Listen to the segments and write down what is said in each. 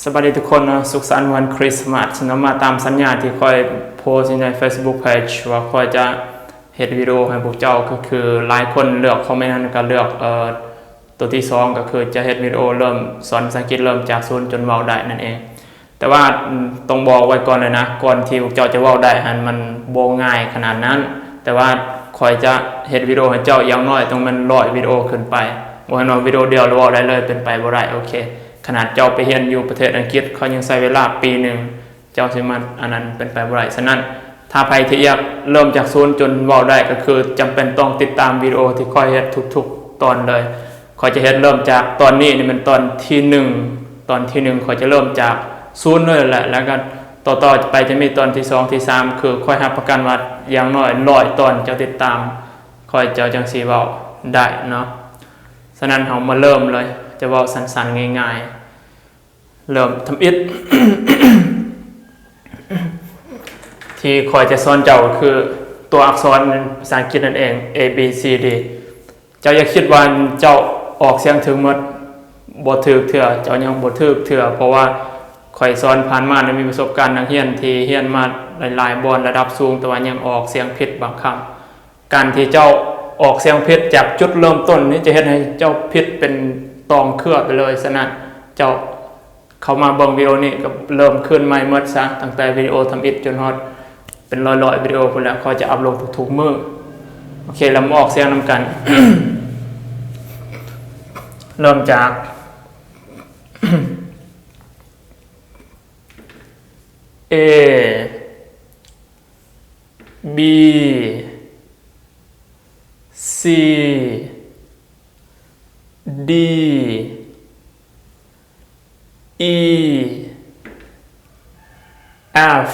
ສະບາຍດີທຸກຄົນເນາະ, ສຸກສັນວັນຄຣິສມາສເນາະ. ມາຕາມສັນຍາທີ່ຂ້ອຍໂພສຢູ່ໃນ Facebook Page ວ່າຂ້ອຍຈະເຮັດວິດີໂອໃຫ້ພວກເຈົ້າ, ກໍຄືຫຼາຍຄົນເລືອກຄອມເມັນນັ້ນ ກໍເລືອກ ເອີ ຕົວທີສອງ ກໍຄືຈະເຮັດວິດີໂອເລີ່ມສອນພາສາອັງກິດ ເລີ່ມຈາກສູນຈົນເວົ້າໄດ້ນັ້ນເອງ. ແຕ່ວ່າ ອືມ ຕ້ອງບອກໄວ້ກ່ອນເລີຍນະ, ກ່ອນທີ່ພວກເຈົ້າຈະເວົ້າໄດ້ຫັ້ນ ມັນບໍ່ງ່າຍຂະໜາດນັ້ນ. ແຕ່ວ່າຂ້ອຍຈະເຮັດວິດີໂອໃຫ້ເຈົ້າ ຢ່າງໜ້ອຍຕ້ອງແມ່ນຮ້ອຍວິດີໂອຂຶ້ນໄປ. ບໍ່ແມ່ນວ່າວິດີໂອດຽວແລ້ວເວົ້າໄດ້ເລີຍ, ເປັນໄປບໍ່ໄດ້. ໂອເຄ, ຂະໜາດເຈົ້າໄປຮຽນຢູ່ປະເທດອັງກິດ, ເຂົາຍັງໃຊ້ເວລາປີໜຶ່ງ, ເຈົ້າຊິມາອັນນັ້ນ ເປັນໄປບໍ່ໄດ້. ສະນັ້ນ ຖ້າໃຜທີ່ຢາກເລີ່ມຈາກສູນຈົນເວົ້າໄດ້ ກໍຄືຈຳເປັນຕ້ອງຕິດຕາມວິດີໂອທີ່ຂ້ອຍເຮັດທຸກໆຕອນເລີຍ. ຂ້ອຍຈະເຮັດເລີ່ມຈາກຕອນນີ້ ນີ້ແມ່ນຕອນທີໜຶ່ງ, ຕອນທີໜຶ່ງຂ້ອຍຈະເລີ່ມຈາກສູນເລີຍແຫຼະ, ແລ້ວກໍຕໍ່ໆໄປຈະມີຕອນທີສອງ ທີສາມ ຄືຂ້ອຍຮັບປະກັນວ່າຢ່າງໜ້ອຍຮ້ອຍຕອນເຈົ້າຕິດຕາມຂ້ອຍ ເຈົ້າຈັ່ງຊິເວົ້າໄດ້ເນາະ. ສະນັ້ນເຮົາມາເລີ່ມເລີຍ, ຈະເວົ້າສັ້ນໆງ່າຍໆ. ເລີ່ມທຳອິດ ທີ່ຂ້ອຍຈະສອນເຈົ້າກໍຄືຕົວອັກສອນພາສາອັງກິດນັ້ນເອງ A B C D. ເຈົ້າຢ່າຄິດວ່າເຈົ້າອອກສຽງຖືກໝົດ, ບໍ່ຖືກເທື່ອ, ເຈົ້າຍັງບໍ່ຖືກເທື່ອ, ເພາະວ່າຂ້ອຍສອນຜ່ານມາ ໄດ້ມີປະສົບການນັກຮຽນທີ່ຮຽນມາຫຼາຍໆບ່ອນລະດັບສູງ ແຕ່ວ່າຍັງອອກສຽງຜິດບາງຄຳ. ການທີ່ເຈົ້າອອກສຽງຜິດຈາກຈຸດເລີ່ມຕົ້ນນີ້ ຈະເຮັດໃຫ້ເຈົ້າຜິດເປັນຕອງເຄືອໄປເລີຍ. ສະນັ້ນເຈົ້າ ເຂົ້າມາເບິ່ງວິດີໂອນີ້ກໍເລີ່ມຄືນໃໝ່ໝົດຊະ, ຕັ້ງແຕ່ວິດີໂອທຳອິດຈົນຮອດເປັນຮ້ອຍໆວິດີໂອພຸ້ນແຫຼະ, ຂ້ອຍຈະອັບໂຫຼດທຸກໆມື້. ໂອເຄ, ລະມາອອກສຽງນຳກັນ. ເລີ່ມຈາກ A B C D E F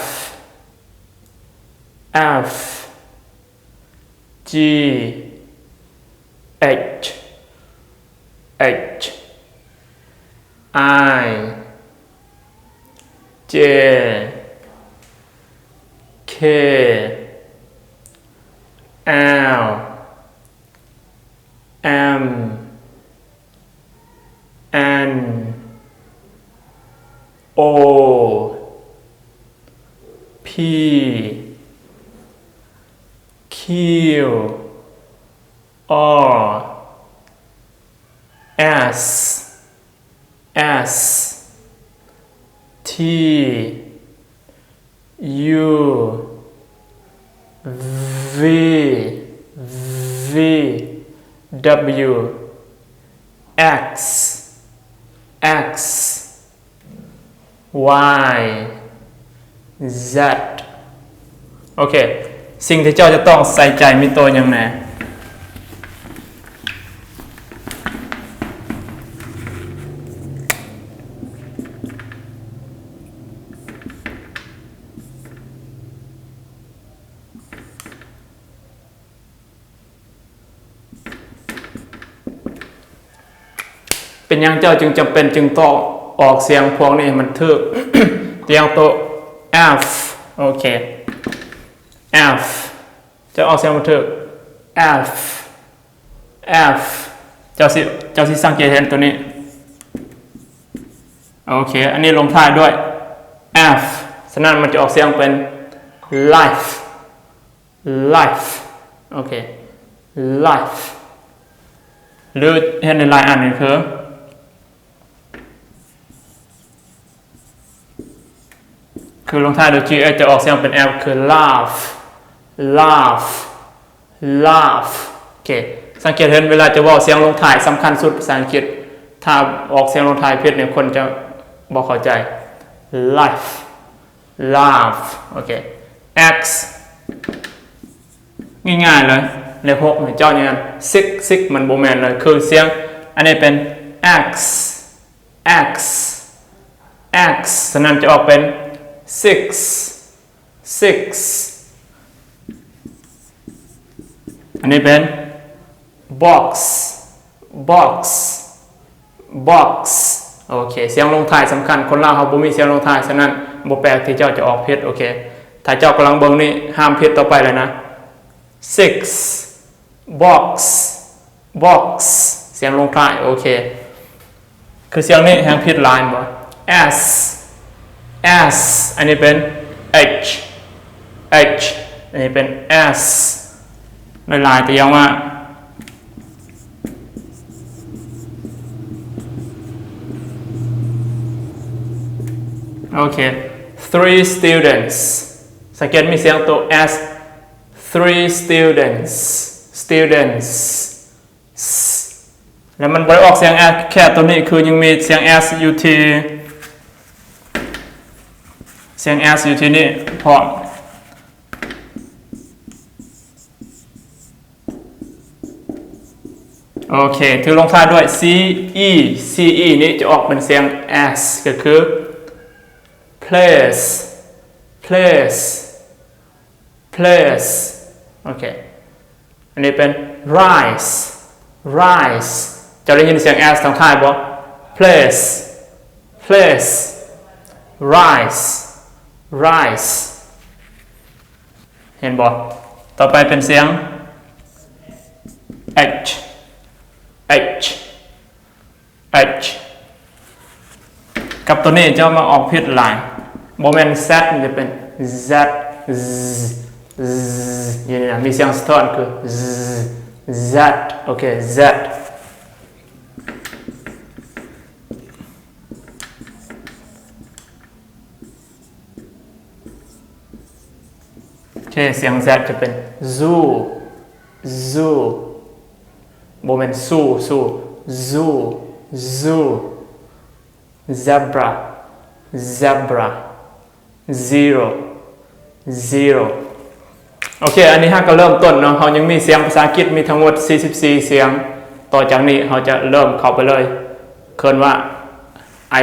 F G H H I J K L M N O P Q R S T U V W X X Y Z. ໂອເຄ, ສິ່ງທີ່ເຈົ້າຈະຕ້ອງໃສ່ໃຈມີໂຕຫຍັງແດ່? ເປັນຫຍັງເຈົ້າຈຶ່ງຈຳເປັນຈຶ່ງຕ້ອງອອກສຽງພວກນີ້ໃຫ້ມັນຖືກ? ຕົວຢ່າງໂຕ F. ໂອເຄ, F. ເຈົ້າອອກສຽງບໍ່ຖືກ. F F. ເຈົ້າຊິ ເຈົ້າຊິສັງເກດເຫັນໂຕນີ້. ໂອເຄ, ອັນນີ້ລົງທ້າຍດ້ວຍ F. ສະນັ້ນມັນຈະອອກສຽງເປັນ life. Life. ໂອເຄ, life. ຫຼືເຫັນຫຼາຍອັນນີ້ຄື ຄືລົງທ້າຍດ້ວຍ G H ຈະອອກສຽງເປັນ F ຄື laugh, laugh, laugh. ໂອເຄ, ສັງເກດເຫັນເວລາຈະເວົ້າສຽງລົງທ້າຍສຳຄັນສຸດພາສາອັງກິດ, ຖ້າອອກສຽງລົງທ້າຍຜິດນີ້ຄົນຈະບໍ່ເຂົ້າໃຈ. Life, laugh. ໂອເຄ, X. ງ່າຍໆເລີຍ, ເລກຫົກນີ້ເຈົ້າຍັງ six, six ມັນບໍ່ແມ່ນເລີຍ, ຄືສຽງ ອັນນີ້ເປັນ X, X, X. ສະນັ້ນຈະອອກເປັນ six, six. ອັນນີ້ເປັນ box, box, box. ໂອເຄ, ສຽງລົງທ້າຍສຳຄັນ, ຄົນລາວເຮົາບໍ່ມີສຽງລົງທ້າຍ, ສະນັ້ນບໍ່ແປກທີ່ເຈົ້າຈະອອກຜິດ. ໂອເຄ, ຖ້າເຈົ້າກຳລັງເບິ່ງນີ້ ຫ້າມຜິດຕໍ່ໄປເລີຍນະ. Six, box, box. ສຽງລົງທ້າຍ. ໂອເຄ, ຄືສຽງນີ້ແຮ່ງຜິດຫຼາຍແມ່ນບໍ່? S S ອັນນີ້ເປັນ H H ອັນນີ້ເປັນ S ຫຼາຍໆ ຕົວຢ່າງວ່າ ໂອເຄ three students ສັງເກດມີສຽງໂຕ S three students students ແລ້ວມັນບໍ່ໄດ້ອອກສຽງ S ແຄ່ໂຕນີ້ ຄືຍັງມີສຽງ S ຢູ່ທີ່ ສຽງ S ຢູ່ທີ່ນີ້ພ້ອມ. ໂອເຄ ຖືກລົງທ້າຍດ້ວຍ C E C E ນີ້ຈະອອກເປັນສຽງ S ກໍຄື place place place ໂອເຄ ອັນນີ້ເປັນ rise rise ເຈົ້າໄດ້ຍິນສຽງ S ທາງທ້າຍບໍ່? place place rise rise ເຫັນບໍ່? ຕໍ່ໄປເປັນສຽງ H H H ກັບໂຕນີ້ເຈົ້າມາອອກຜິດຫຼາຍ ບໍ່ແມ່ນ Z ມັນຈະເປັນ Z Z Z ຢູ່ນີ້ນະ ມີສຽງສະທ້ອນຄື Z Z ໂອເຄ Z ໂອເຄ ສຽງ Z ຈະເປັນ Zoo Zoo ບໍ່ແມ່ນ Zoo Zoo Zoo Zoo Zebra Zebra Zero Zero ໂອເຄ ອັນນີ້ເຮົາກໍເລີ່ມຕົ້ນເນາະ ເຮົາຍັງມີສຽງພາສາອັງກິດ ມີທັງໝົດສີ່ສິບສີ່ສຽງ ຕໍ່ຈາກນີ້ເຮົາຈະເລີ່ມເຂົ້າໄປເລີຍ ເອີ້ນວ່າ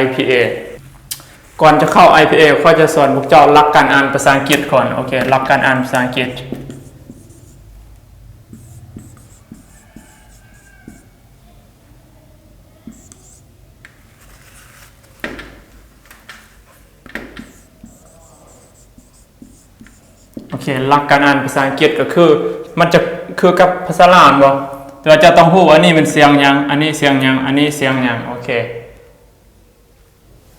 IPA ກ່ອນຈະເຂົ້າ IPA ຂ້ອຍຈະສອນພວກເຈົ້າຫຼັກການອ່ານພາສາອັງກິດກ່ອນ ໂອເຄ ຫຼັກການອ່ານພາສາອັງກິດ ໂອເຄ ຫຼັກການອ່ານພາສາອັງກິດກໍຄື ມັນຈະຄືກັບພາສາລາວແມ່ນບໍ່? ແຕ່ວ່າເຈົ້າຕ້ອງຮູ້ວ່າອັນນີ້ແມ່ນສຽງຫຍັງ, ອັນນີ້ສຽງຫຍັງ, ອັນນີ້ສຽງຫຍັງ. ໂອເຄ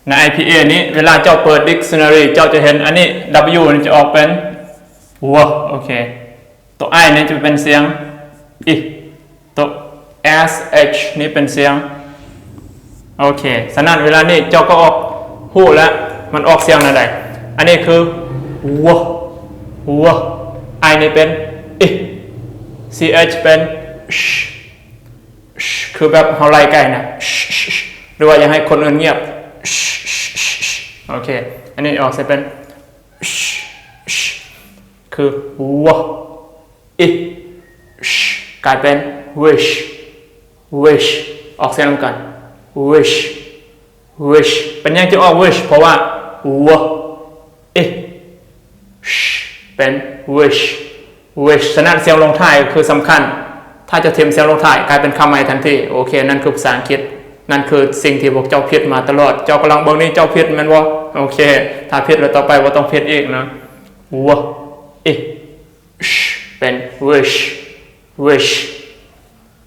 ໃນ ໄອ ພີ ເອ ນີ້ ເວລາເຈົ້າເປີດ dictionary ເຈົ້າຈະເຫັນອັນນີ້ W ນີ້ຈະອອກເປັນ W. ໂອເຄ ຕົວ I ນີ້ຈະເປັນສຽງ I. ໂຕ S H ນີ້ເປັນສຽງ ໂອເຄ ສະນັ້ນເວລານີ້ເຈົ້າກໍອອກ ຮູ້ແລ້ວ ມັນອອກສຽງແນວໃດ. ອັນນີ້ຄື W W I ນີ້ເປັນ I C H ເປັນ Sh Sh ຄືແບບເຮົາໄລ່ໄກ່ນະ Sh Sh Sh ຫຼືວ່າຢາກໃຫ້ຄົນອື່ນງຽບ Sh Sh Sh Sh ໂອເຄ ອັນນີ້ອອກສຽງເປັນ Sh Sh ຄື W I Sh ກາຍເປັນ Wish Wish ອອກສຽງນຳກັນ Wish Wish ເປັນຫຍັງຈຶ່ງອອກ Wish ເພາະວ່າ W I Sh ເປັນ Wish Wish ສະນັ້ນສຽງລົງທ້າຍຄືສຳຄັນ ຖ້າຈະຖິ້ມສຽງລົງທ້າຍກາຍເປັນຄຳໃໝ່ທັນທີ. ໂອເຄ ນັ້ນຄືພາສາອັງກິດ ນັ້ນຄືສິ່ງທີ່ພວກເຈົ້າຜິດມາຕະຫຼອດ. ເຈົ້າກຳລັງເບິ່ງນີ້ເຈົ້າຜິດແມ່ນບໍ່? ໂອເຄ ຖ້າຜິດແລ້ວຕໍ່ໄປບໍ່ຕ້ອງຜິດອີກນະ W I Sh ເປັນ Wish Wish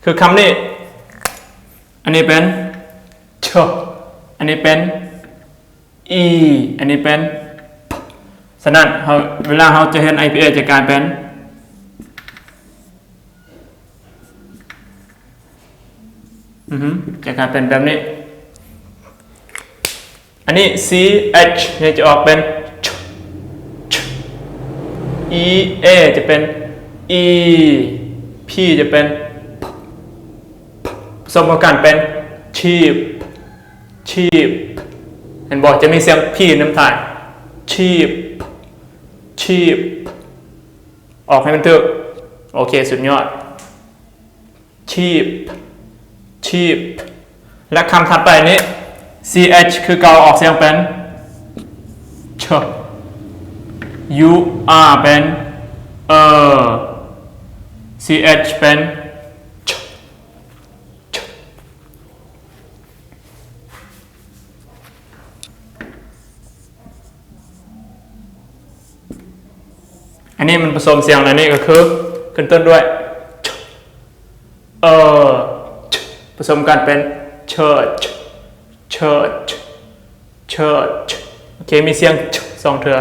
ຄືຄຳນີ້ ອັນນີ້ເປັນ Ch ອັນນີ້ເປັນ E ອັນນີ້ເປັນ P ສະນັ້ນເຮົາ ເວລາເຮົາຈະເຮັດ I P A ຈະກາຍເປັນ ອືຮຶ ຈະກາຍເປັນແບບນີ້. ອັນນີ້ C H ນີ້ຈະອອກເປັນ Ch Ch E A ຈະເປັນ E P ຈະເປັນ P P ປະສົມກັນເປັນ Cheap Cheap ເຫັນບໍ່ ຈະມີສຽງ P ນຳທ້າຍ Cheap Cheap ອອກໃຫ້ມັນຖືກ ໂອເຄ ສຸດຍອດ Cheap Cheap ແລະ ຄຳຖັດໄປນີ້ C H ຄືເກົ່າ ອອກສຽງເປັນ Ch U R ເປັນ Er C H ເປັນ Ch Ch ອັນນີ້ມັນປະສົມສຽງ ແລະ ນີ້ກໍຄືຂຶ້ນຕົ້ນດ້ວຍ Ch Er Ch ປະສົມກັນເປັນ Church Church church ໂອເຄ ມີສຽງ ch ສອງເທື່ອ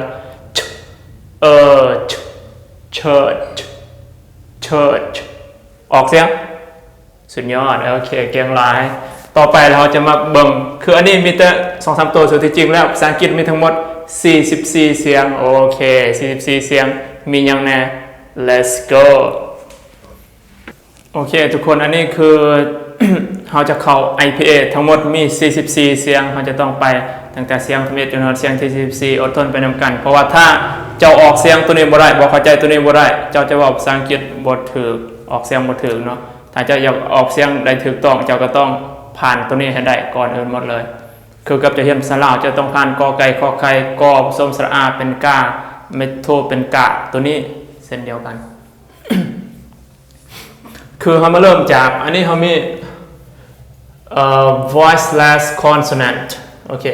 ch urch church church ອອກສຽງ ສຸດຍອດ ໂອເຄ ເກັ່ງຫຼາຍ. ຕໍ່ໄປເຮົາຈະມາເບິ່ງ ຄືອັນນີ້ມີແຕ່ສອງສາມໂຕ ສ່ວນທີ່ຈິງແລ້ວພາສາອັງກິດມີທັງໝົດສີ່ສິບສີ່ສຽງ. ໂອເຄ ສີ່ສິບສີ່ສຽງ ມີຫຍັງແດ່? Let's go. ໂອເຄ ທຸກຄົນ ອັນນີ້ຄື ເຮົາຈະເຂົ້າ IPA ທັງໝົດມີສີ່ສິບສີ່ສຽງ. ເຮົາຈະຕ້ອງໄປຕັ້ງແຕ່ສຽງທຳອິດຈົນຮອດສຽງທີສີ່ສິບສີ່. ອົດທົນໄປນຳກັນ ເພາະວ່າຖ້າເຈົ້າອອກສຽງໂຕນີ້ບໍ່ໄດ້, ບໍ່ເຂົ້າໃຈໂຕນີ້ບໍ່ໄດ້, ເຈົ້າຈະເວົ້າພາສາອັງກິດບໍ່ຖືກ, ອອກສຽງບໍ່ຖືກເນາະ. ຖ້າເຈົ້າຢາກອອກສຽງໄດ້ຖືກຕ້ອງ, ເຈົ້າກໍຕ້ອງຜ່ານໂຕນີ້ໃຫ້ໄດ້ກ່ອນອື່ນໝົດເລີຍ. ຄືກັບເຈົ້າຮຽນພາສາລາວ, ເຈົ້າຕ້ອງຜ່ານ ກ ໄກ່ ຂ ໄຂ່, ກ ປະສົມ ສະຫຼະອາ ເປັນ ກາ, ເມັດໂທ ເປັນ ກາ, ໂຕນີ້ເຊັ່ນດຽວກັນ. ຄືເຮົາມາເລີ່ມຈາກ ອັນນີ້ເຮົາມີ ເອີ voiceless consonant. ໂອເຄ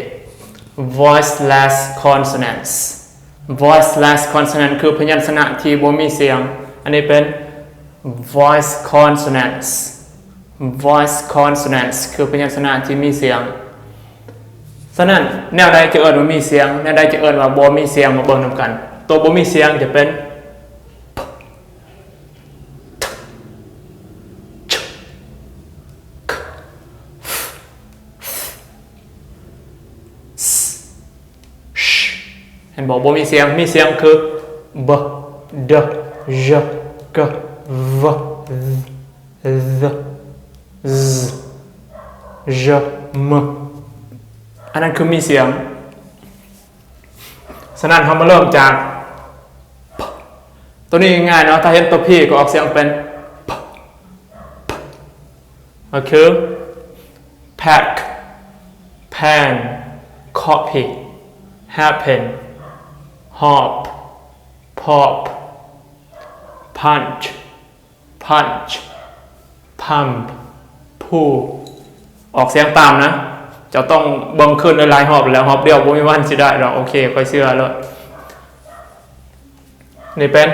voiceless consonants. Voiceless consonant ຄືພະຍັນຊະນະທີ່ບໍ່ມີສຽງ. ອັນນີ້ເປັນ voice consonants. Voice consonants ຄືພະຍັນຊະນະທີ່ມີສຽງ. ສະນັ້ນ ແນວໃດຈະເອີ້ນວ່າມີສຽງ, ແນວໃດຈະເອີ້ນວ່າບໍ່ມີສຽງ? ມາເບິ່ງນຳກັນ. ຕົວບໍ່ມີສຽງຈະເປັນ ເຫັນບໍ່? ບໍ່ມີສຽງ, ມີສຽງຄື b, d, j, k, v, z, z, j, m. ອັນນັ້ນຄືມີສຽງ. ສະນັ້ນ ເຮົາມາເລີ່ມຈາກ p. ໂຕນີ້ງ່າຍເນາະ, ຖ້າເຫັນໂຕ p ກໍອອກສຽງເປັນ p, p. ກໍຄື pack, pan, copy, happen, hop, pop, punch, punch, pump, pull. ອອກສຽງຕາມນະ, ເຈົ້າຕ້ອງເບິ່ງຄືນຫຼາຍໆຮອບແລ້ວ, ຮອບດຽວບໍ່ມີວັນຊິໄດ້ດອກ. ໂອເຄ, ຂ້ອຍເຊື່ອໂລດ. ນີ້ເປັນ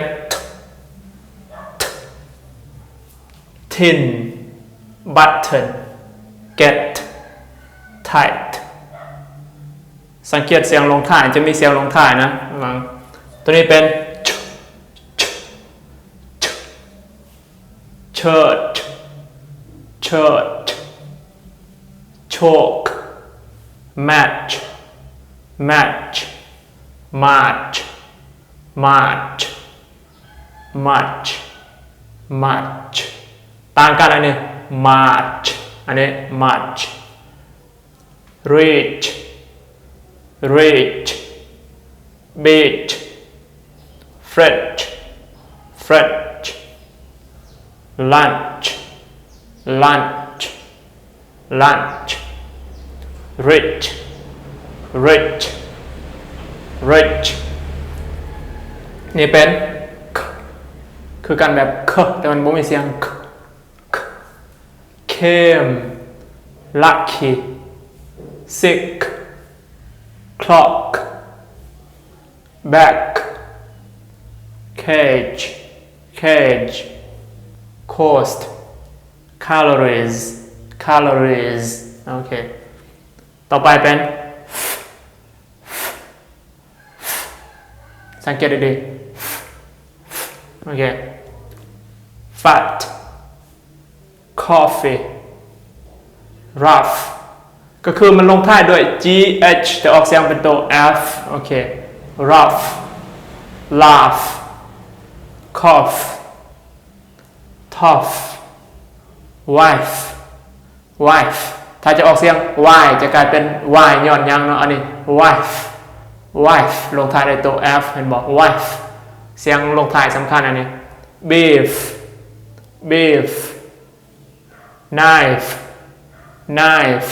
t, t, tin, button, get, tight. ສັງເກດສຽງລົງທ້າຍ, ຈະມີສຽງລົງທ້າຍນະ. ຕົວນີ້ເປັນ ch, ch, ch, church, church, chalk, match, match, march, march, march, march. ຕ່າງກັນ, ອັນນີ້ march, ອັນນີ້ march. Reach, reach, beach, fridge, fridge, lunch, lunch, lunch, rich, rich, rich. ນີ້ເປັນ k ຄືກັນແບບ k ແຕ່ມັນບໍ່ມີສຽງ k. Came, lucky, sick, clock, back, cage, cage, cost, calories, calories. ໂອເຄ ຕໍ່ໄປເປັນ F, f, f. ສັງເກດດີໆ. ໂອເຄ fat, coffee, rough. ກໍຄືມັນລົງທ້າຍດ້ວຍ gh ແຕ່ອອກສຽງເປັນໂຕ f. ໂອເຄ rough, laugh, cough, tough, wife, wife. ຖ້າຈະອອກສຽງ y ຈະກາຍເປັນ y ຍ້ອນຫຍັງເນາະ? ອັນນີ້ wife, wife ລົງທ້າຍດ້ວຍໂຕ f ເຫັນບໍ່? Wife ສຽງລົງທ້າຍສຳຄັນ. ອັນນີ້ beef, beef, knife, knife.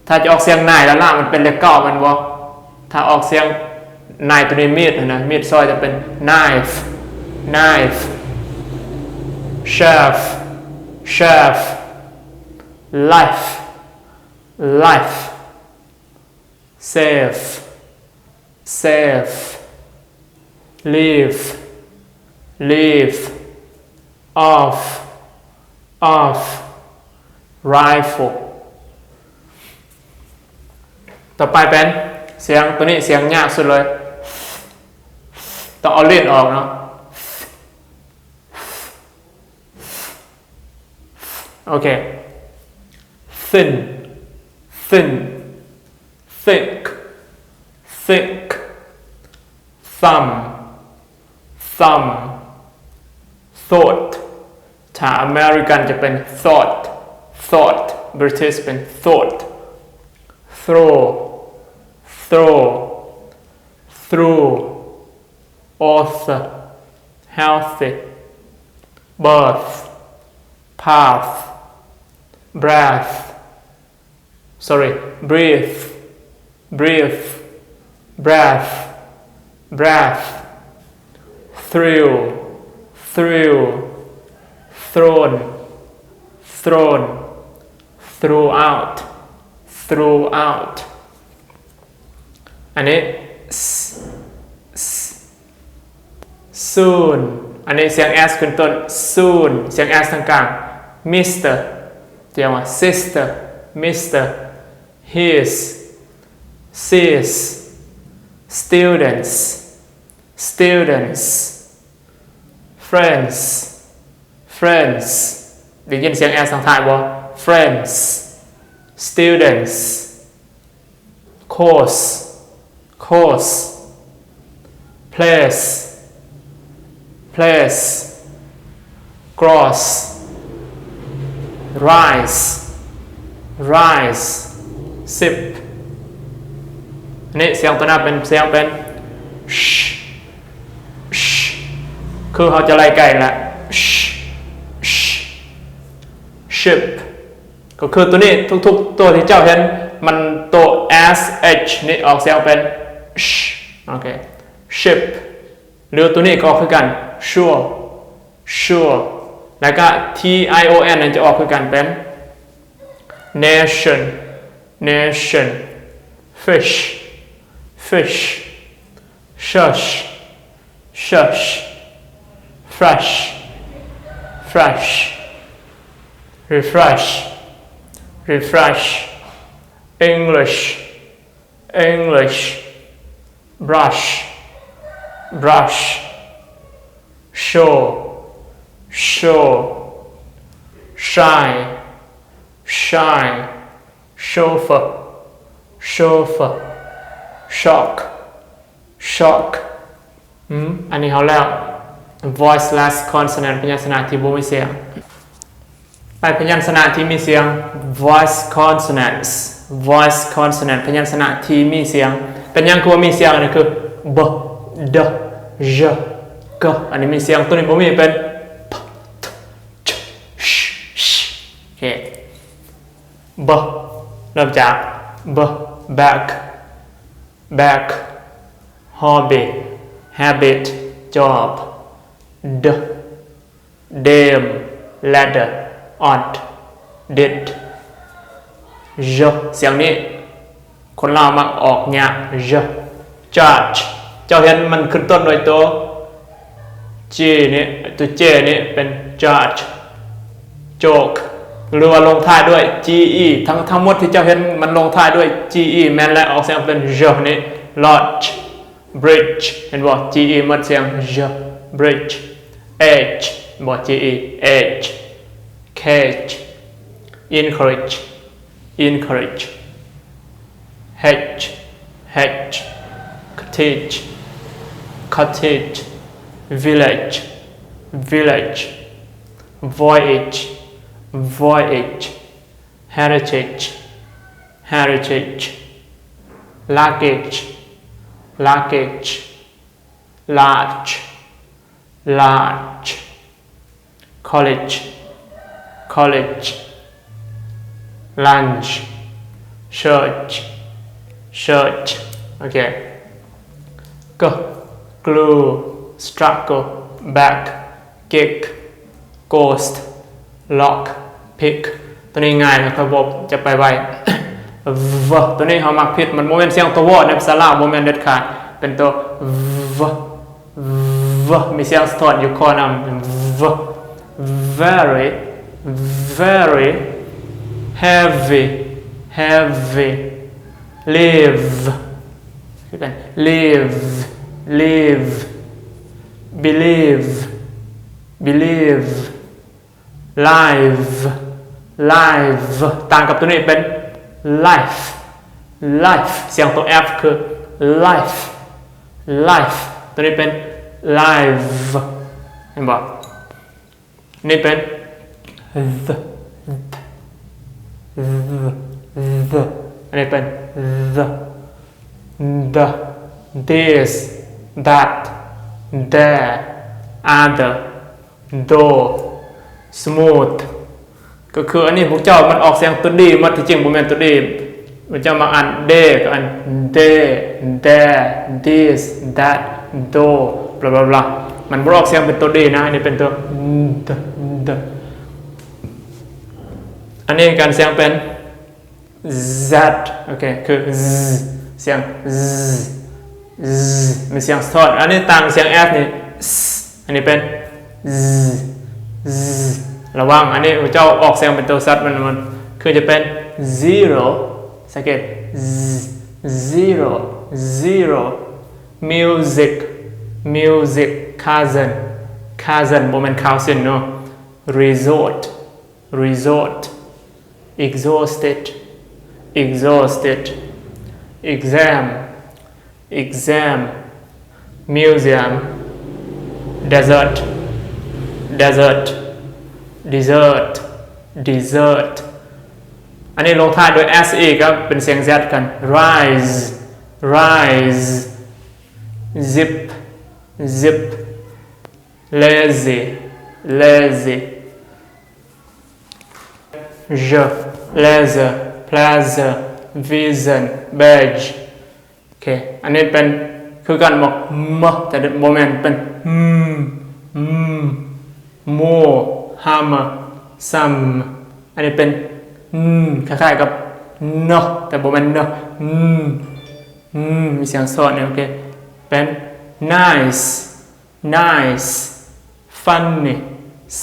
ຖ້າຈະອອກສຽງ nine ລະລະ ມັນເປັນເລກເກົ້າແມ່ນບໍ່? ຖ້າອອກສຽງ nine ໂຕນີ້ ມີດຫັ້ນນະ ມີດຊອຍຈະເປັນ knife, knife, chef, chef, life, life, safe, safe, leaf, leaf, off, off, rifle. ຕໍ່ໄປເປັນ ສຽງໂຕນີ້ສຽງຍາກສຸດເລີຍ ຕ້ອງເອົາເລັ້ນອອກເນາະ. ໂອເຄ thin, thin, thick, thick, thumb, thumb, thought. ຖ້າອາເມລິກັນຈະເປັນ thought, thought. British ເປັນ thought. Throw, throw, through. Author, healthy. Birth, path, breath, sorry, breathe, breathe, breath, breath. Thrill, thrill, thrown, thrown, throughout, throughout. ອັນນີ້ s, s, soon. ອັນນີ້ສຽງ s ຂຶ້ນຕົ້ນ soon. ສຽງ s ທາງກາງ Mister. ຈະວ່າ sister, Mister. His, sis, students, students. Friends, friends. ໄດ້ຍິນສຽງ s ທາງທ້າຍບໍ່? Friends, students. Course, course. Place, place. Cross, rise, rise. Ship. ນີ້ສຽງໂຕໜ້າເປັນ ສຽງເປັນ sh, sh. ຄືເຮົາຈະໄລ່ໃກ້ລະ sh, sh. Ship. ກໍຄືໂຕນີ້ ທຸກໆໂຕທີ່ເຈົ້າເຫັນ ມັນໂຕ sh ນີ້ອອກສຽງເປັນ sh. ໂອເຄ ship. ຫຼືໂຕນີ້ກໍອອກຄືກັນ shore, shore. ແລ້ວກະ t i o n ນັ້ນຈະອອກຄືກັນເປັນ nation, nation. Fish, fish. Shush, shush. Fresh, fresh. Refresh, refresh. English, English. Brush, brush. Show, show. Shy, shy. Chauffeur, chauffeur. Shock, shock. ອືມ ອັນນີ້ເຮົາແລ້ວ voiceless consonant ພະຍັນຊະນະທີ່ບໍ່ມີສຽງ. ໄປພະຍັນຊະນະທີ່ມີສຽງ voice consonants, voice consonant ພະຍັນຊະນະທີ່ມີສຽງ. ເປັນຫຍັງຄືວ່າມີສຽງ? ອັນນີ້ຄື b, d, j, k. ອັນນີ້ມີສຽງ ໂຕນີ້ບໍ່ມີ ເປັນ p, t, ch, sh, sh. ໂອເຄ b ເລີ່ມຈາກ b, bag, bag. Hobby, habit, job. D, dame, ladder, aunt, did. J ສຽງນີ້ ຄົນລາວມັກອອກຍາກ J. Judge ເຈົ້າເຫັນມັນຂຶ້ນຕົ້ນດ້ວຍໂຕ G ນີ້ ໂຕ J ນີ້ເປັນ judge. Joke ຫຼືວ່າລົງທ້າຍດ້ວຍ G E ທັງ ທັງໝົດທີ່ເຈົ້າເຫັນມັນລົງທ້າຍດ້ວຍ G E ແມ່ນແລ້ວ ອອກສຽງເປັນ J ນີ້ Lodge. Bridge ເຫັນບໍ່? G E ໝົດສຽງ J. Bridge. Age ບໍ່ G E, age. Cage. Encourage, encourage. Hedge, hedge. Cottage, cottage. Village, village. Voyage, voyage. Heritage, heritage. Luggage, luggage. Large, large. College, college. Lunch, church, church. ໂອເຄ G, glue, struggle, bag, gig, ghost, lock, pick. ໂຕນີ້ງ່າຍ ຂ້ອຍບໍ່ຈະໄປໄວ. V ໂຕນີ້ເຮົາມັກຜິດ ມັນບໍ່ແມ່ນສຽງໂຕ V ໃນພາສາລາວ ບໍ່ແມ່ນເດັດຂາດ ເປັນໂຕ V, V ມີສຽງສະທ້ອນຢູ່ຄໍນຳ V. Very, very. Heavy, heavy. Live, live, live, believe, believe, live, live. ຕ່າງກັບຕົວນີ້ເປັນ life, life. ສຽງຕົວ F ຄື life, life. ຕົວນີ້ເປັນ live. ເຫັນບໍ່? ນີ້ເປັນ th, th, th, th. ອັນນີ້ເປັນ the, the, this, that, there, other, though, smooth. ກໍຄືອັນນີ້ພວກເຈົ້າມັນອອກສຽງຕົວ D ໝົດ, ທີ່ຈິງບໍ່ແມ່ນຕົວ D. ມັນຈະມາອ່ານ D ກໍອ່ານ they, their, this, that, though, blah blah blah. ມັນບໍ່ອອກສຽງເປັນຕົວ D ນະ, ອັນນີ້ເປັນຕົວ d, d. ອັນນີ້ການສຽງເປັນ z, ໂອເຄ, ຄື z, ສຽງ z, z, ມີສຽງສະທ້ອນ. ອັນນີ້ຕ່າງສຽງ s ນີ້ s, ອັນນີ້ເປັນ z, z. ລະວັງ, ອັນນີ້ເຈົ້າອອກສຽງເປັນຕົວ z ມັນ, ມັນຄືຈະເປັນ zero, ສັງເກດ z, zero, zero. Music, music, cousin, cousin ບໍ່ແມ່ນ cousin ເນາະ. Resort, resort. Exhausted, exhausted. Exam, exam. Museum, desert, desert. Dessert, dessert. ອັນນີ້ລົງທ້າຍດ້ວຍ s ອີກ, ກໍເປັນສຽງ z ກັນ. Rise, rise. Zip, zip. Lazy, lazy. Je, leisure, pleasure, vision, badge. ໂອເຄ, ອັນນີ້ເປັນຄືກັນ ບອກ m ແຕ່ບໍ່ແມ່ນ, ເປັນ m, m. More, hammer, some. ອັນນີ້ເປັນ n ຄ້າຍໆກັບ n ແຕ່ບໍ່ແມ່ນ n, m, m. ມີສຽງສອດນີ້, ໂອເຄ, ເປັນ nice, nice. Funny,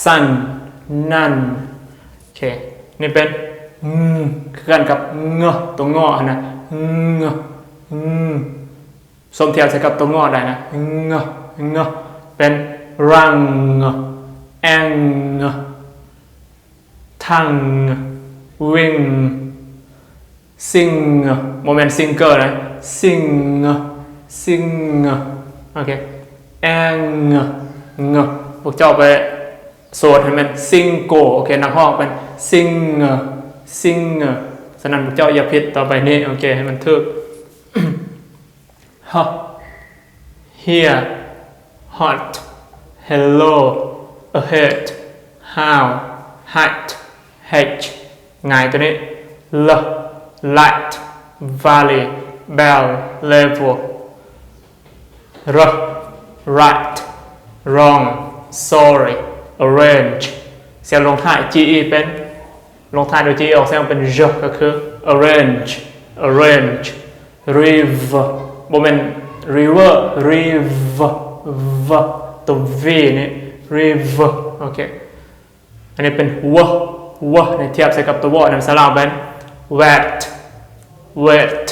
sun, none. ໂອເຄ, ນີ້ເປັນ ng ຄືກັນກັບ ng ຕົວ ng ຫັ້ນນະ, ng, ng. ສົມທຽບໃສ່ກັບຕົວ ng ໄດ້ນະ, ng, ng. ເປັນ rung, ang. Tongue, wing. Sing, ບໍ່ແມ່ນ singer ນະ, sing, sing. ໂອເຄ, ang, ng. ພວກເຈົ້າໄປໂສດໃຫ້ແມ່ນ single. ໂອເຄ, ນັກຮ້ອງເປັນ singer, singer. ສະນັ້ນພວກເຈົ້າຢ່າຜິດຕໍ່ໄປນີ້. ໂອເຄ, ໃຫ້ມັນຖືກ. H, here, hot, hello, ahead, how, hat, hat. ງ່າຍຕົວນີ້. L, light, valley, bell, level. R, right, wrong, sorry, arrange. ສຽງລົງທ້າຍ g e ເປັນ ລົງທ້າຍດ້ວຍ g e ອອກສຽງເປັນ j ກໍຄື arrange, arrange. Riv, ບໍ່ແມ່ນ river, riv, v, ຕົວ v ນີ້ riv. ໂອເຄ, ອັນນີ້ເປັນ w, w ນີ້ທຽບໃສ່ກັບຕົວ w ນຳສະຫຼະເປັນ wet, wet.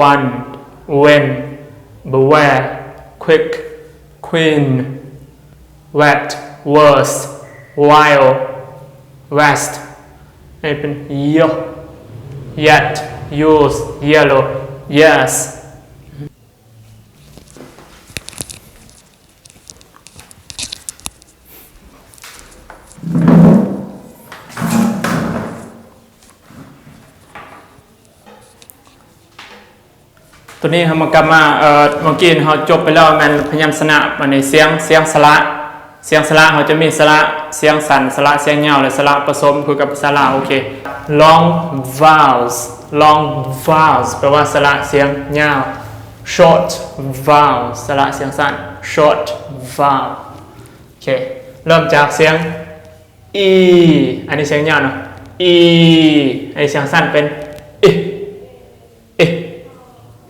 One, when, beware, quick, queen. Wet, worse, while, west. ອັນນີ້ເປັນ y, yet, use, yellow, years. ຕົວນີ້ເຮົາມາກັບມາ ເອີ ເມື່ອກີ້ເຮົາຈົບໄປແລ້ວແມ່ນພະຍັນຊະນະ, ບັດນີ້ສຽງ ສຽງສະຫຼະ, ສຽງສະຫຼະເຮົາຈະມີສະຫຼະສຽງສັ້ນ, ສະຫຼະສຽງຍາວ ແລະ ສະຫຼະປະສົມຄືກັບພາສາລາວ. ໂອເຄ, long vowels, long vowels ແປວ່າສະຫຼະສຽງຍາວ. Short vowels ສະຫຼະສຽງສັ້ນ short vowel. ໂອເຄ, ເລີ່ມຈາກສຽງ e, ອັນນີ້ສຽງຍາວເນາະ, e, ອັນນີ້ສຽງສັ້ນເປັນ e, e.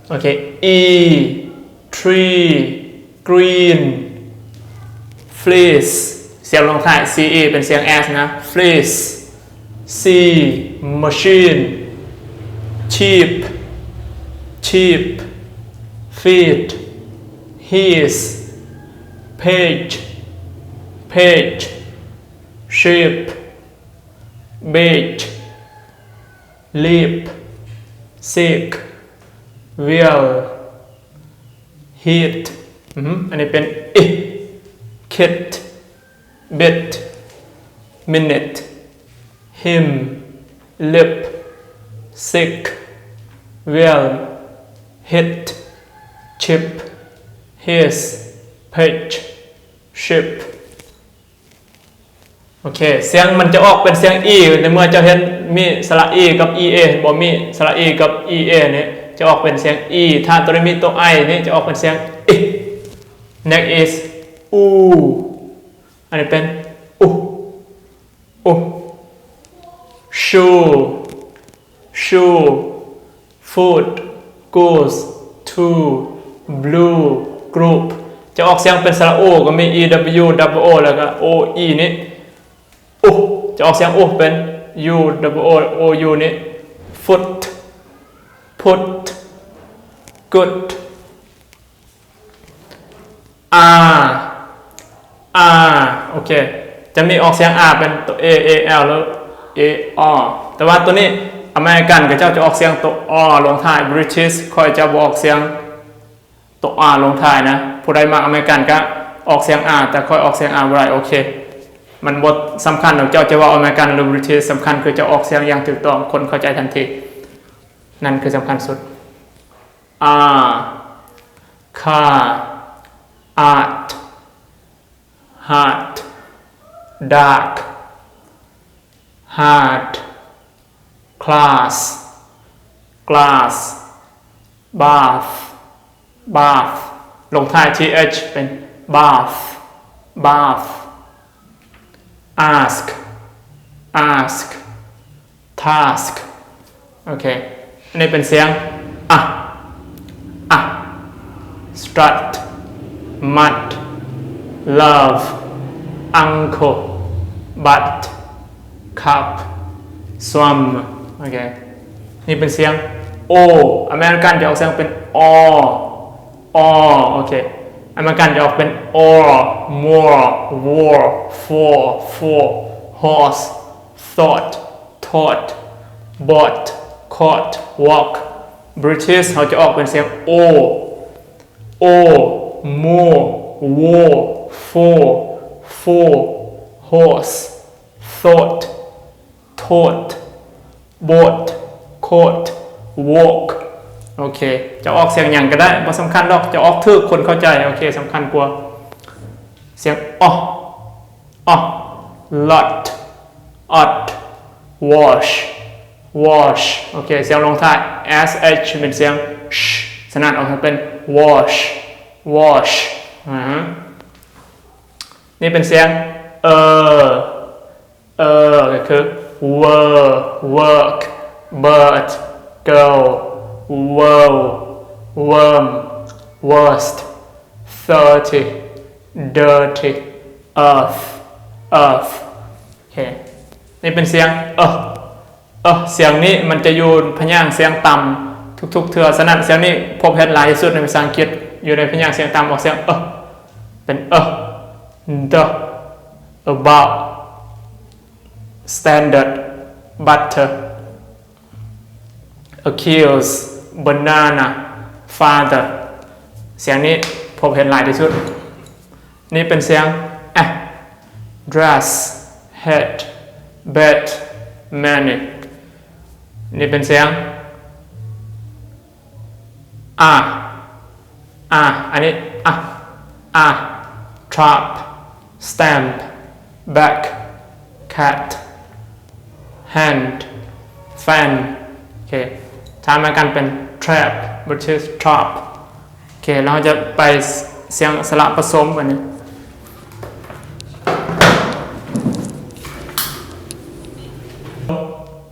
ໂອເຄ, e, tree, green, fleece. ສຽງລົງທ້າຍ c e ເປັນສຽງ s ນະ, fleece. C, machine, cheap, cheap, feet, his, page, page, sheep, beach, leap, seek, wheel, heat. ອືມ ອັນນີ້ເປັນ i, kit, bit, minute, him, lip, sick, well, hit, chip, his, page, ship. ໂອເຄ ສຽງມັນຈະອອກເປັນສຽງ e ໃນເມື່ອເຈົ້າເຫັນມີສະຫຼະ e ກັບ e a ເຫັນບໍ່? ມີສະຫຼະ e ກັບ e a ນີ້ຈະອອກເປັນສຽງ e. ຖ້າໂຕນີ້ມີໂຕ i ນີ້ຈະອອກເປັນສຽງ i. Next is u. ອັນນີ້ເປັນ u, u. Shoe, shoe, foot, goose, two, blue, group. ຈະອອກສຽງເປັນສະຫຼະ o ກໍມີ e w o o ແລ້ວກໍ o e ນີ້ u. ຈະອອກສຽງ u ເປັນ u w o o u ນີ້ foot, put, good. R, R. ໂອເຄ ຈະມີອອກສຽງ R ເປັນໂຕ A A L ຫຼື A R. ແຕ່ວ່າໂຕນີ້ອາເມລິກັນເຂົາເຈົ້າຈະອອກສຽງໂຕ R ລົງທ້າຍ. British ຂ້ອຍຈະບໍ່ອອກສຽງໂຕ R ລົງທ້າຍນະ. ຜູ້ໃດມັກອາເມລິກັນກະອອກສຽງ R ແຕ່ຂ້ອຍອອກສຽງ R ບໍ່ໄດ້. ໂອເຄ ມັນບໍ່ສຳຄັນດອກ ເຈົ້າຈະເວົ້າອາເມລິກັນ ຫຼື British. ສຳຄັນຄືເຈົ້າອອກສຽງຢ່າງຖືກຕ້ອງ ຄົນເຂົ້າໃຈທັນທີ. ນັ້ນຄືສຳຄັນສຸດ. R, car, art, heart, dark, hard, class, glass, bath, bath. ລົງທ້າຍ th ເປັນ bath, bath. Ask, ask, task. ໂອເຄ ອັນນີ້ເປັນສຽງ a, a. Strut, mud, love, uncle, butt, cup, swam. ໂອເຄ ນີ້ເປັນສຽງ o. ອາເມລິກັນຈະອອກສຽງເປັນ o, o. ໂອເຄ ອາເມລິກັນຈະອອກເປັນ or, more, war, for, for, horse, thought, taught, bought, caught, walk. British ເຮົາຈະອອກເປັນສຽງ o, o, more, war, for, for, horse, thought, taught, bought, caught, walk. ໂອເຄ ຈະອອກສຽງຫຍັງກໍໄດ້ບໍ່ສຳຄັນດອກ ຈະອອກຖືກຄົນເຂົ້າໃຈ. ໂອເຄ ສຳຄັນກວ່າສຽງ o. ອະ lot, ot, wash, wash. ໂອເຄ ສຽງລົງທ້າຍ sh ເປັນສຽງ sh ສະນັ້ນອອກເປັນ wash, wash. ອາ ນີ້ເປັນສຽງ e, e ກໍຄື were, work, bird, girl, world, worm, worst, thirty, dirty, earth, earth. ໂອເຄ ນີ້ເປັນສຽງ e, e. ສຽງນີ້ມັນຈະຢູ່ພະຍາງສຽງຕ່ຳທຸກໆເທື່ອ. ສະນັ້ນສຽງນີ້ພົບເຫັນຫຼາຍທີ່ສຸດໃນພາສາອັງກິດ ຢູ່ໃນພະຍາງສຽງຕ່ຳອອກສຽງ e, ເປັນ e, the, about, standard, butter, accuse, banana, father. ສຽງນີ້ພົບເຫັນຫຼາຍທີ່ສຸດ. ນີ້ເປັນສຽງ e, dress, head, bed, many. ນີ້ເປັນສຽງ a, a. ອັນນີ້ a, a, trap, stamp, bag, cat, hand, fan. ໂອເຄ ຖ້າແມ່ນກັນເປັນ trap, British trap. ໂອເຄ ແລ້ວເຮົາຈະໄປສຽງສະຫຼະປະສົມບາດນີ້.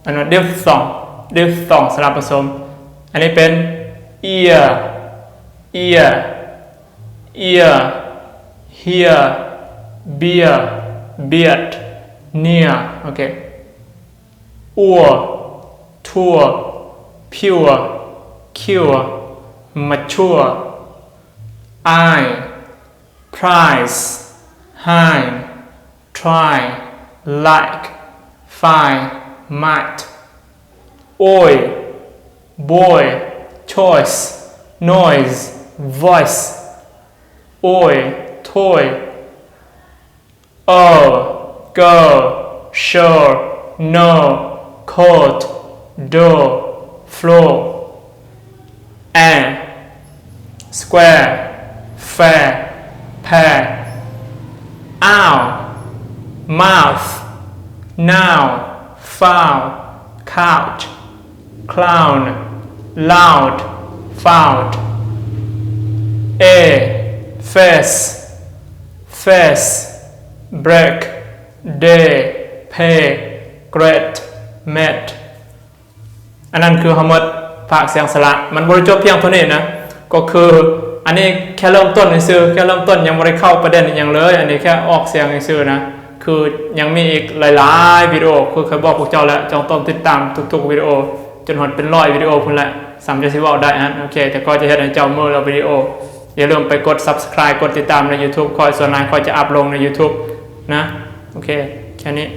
ອັນນັ້ນ diphthong, diphthong ສະຫຼະປະສົມ. ອັນນີ້ເປັນ ear, ear, ear, hear, beer, beard, near. ໂອເຄ ur, tour, pure, cure, mature, I, price, high, try, like, find, might. ໂອ້ຍ boy, choice, noise, voice. ໂອ້ຍ toy, old, girl, sure, no, coat, door, floor, and, square, fair, pair, owl, mouth, now, found, couch, clown, loud, found. A, face, face, break, day, pay, great, met. ອັນນັ້ນຄືເຮົາໝົດພາກສຽງສະຫຼະ. ມັນບໍ່ໄດ້ຈົບພຽງເທົ່ານີ້ນະ, ກໍຄືອັນນີ້ແຄ່ເລີ່ມຕົ້ນຊື່ໆ, ແຄ່ເລີ່ມຕົ້ນ, ຍັງບໍ່ໄດ້ເຂົ້າປະເດັນອີ່ຫຍັງເລີຍ. ອັນນີ້ແຄ່ອອກສຽງຊື່ໆນະ, ຄືຍັງມີອີກຫຼາຍໆວິດີໂອ. ຄືເຄີຍບອກພວກເຈົ້າແລ້ວ, ເຈົ້າຕ້ອງຕິດຕາມທຸກໆວິດີໂອ ຈົນຮອດເປັນຮ້ອຍວິດີໂອພຸ້ນແຫຼະ, ສ່ຳຈະຊິເວົ້າໄດ້ຫັ້ນ. ໂອເຄ, ແຕ່ກໍຈະເຮັດໃຫ້ເຈົ້າເມີແລ້ວວິດີໂອ. ຢ່າລືມໄປກົດ Subscribe ກົດຕິດຕາມໃນ YouTube ຂ້ອຍ. ສ່ວນຫຼາຍຂ້ອຍຈະອັບລົງໃນ YouTube ນະ. ໂອເຄ, ແຄ່ນີ້.